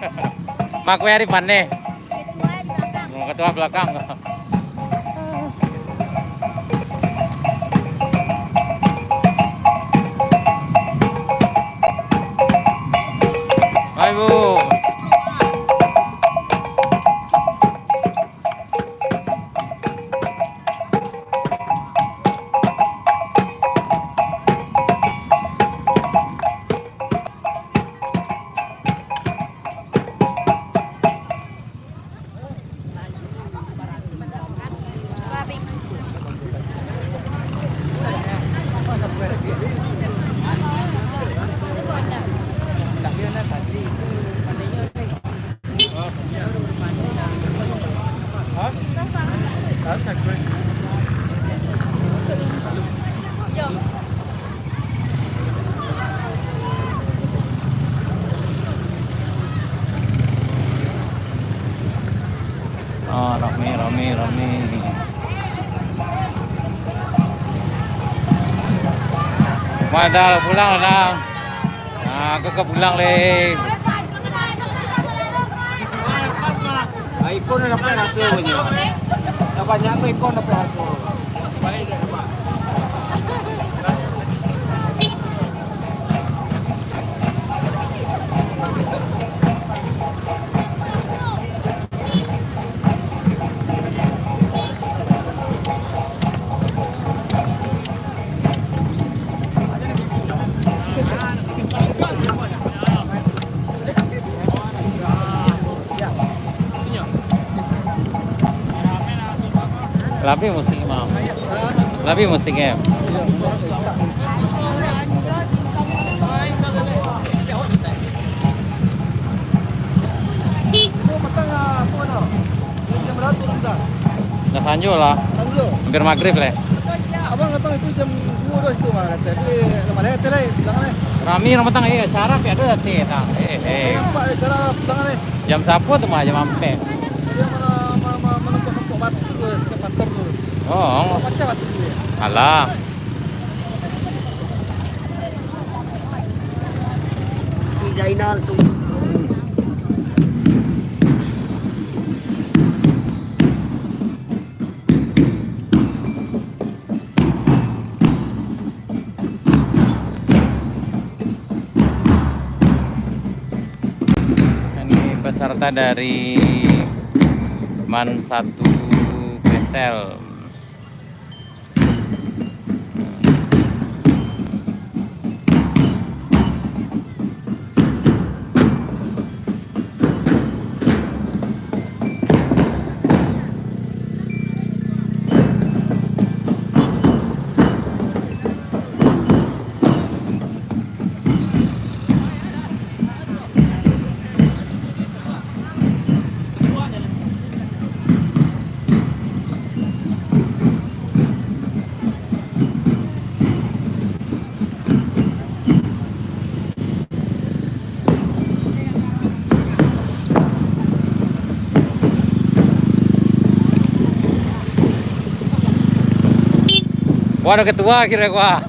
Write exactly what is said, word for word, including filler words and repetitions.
Mak kue ari paneh. Ketua di belakang. Oh, ketua belakang. Hai, Bu. Oh, rami, rami, rami. Madal pulang lah. Nah, aku ka pulang leh. Ah, ipun lah dapat raso banyak. Dah banyak tu ipun dapat raso. Labiah musik, Mam. Labiah musik, em. Dah sanjo lah. Sanjo. Hampir magrib leh. Abang datang itu jam duo doh situ mah, kata. Tapi lamah leh, kata leh, pulang leh. Rami urang patang, eh, acara pi ado tadi, tang. Eh, eh. Nampak acara pulang leh. Jam sapo tu mah, jam ampek. Dia mana, ma-, ma-, manukar pokok batu ke, eskavator tu. Oh. Pacah batu tu. Alah. Si Zainal tu. Ini peserta dari Man satu Pesel. Wah, ado ketua kiro gua.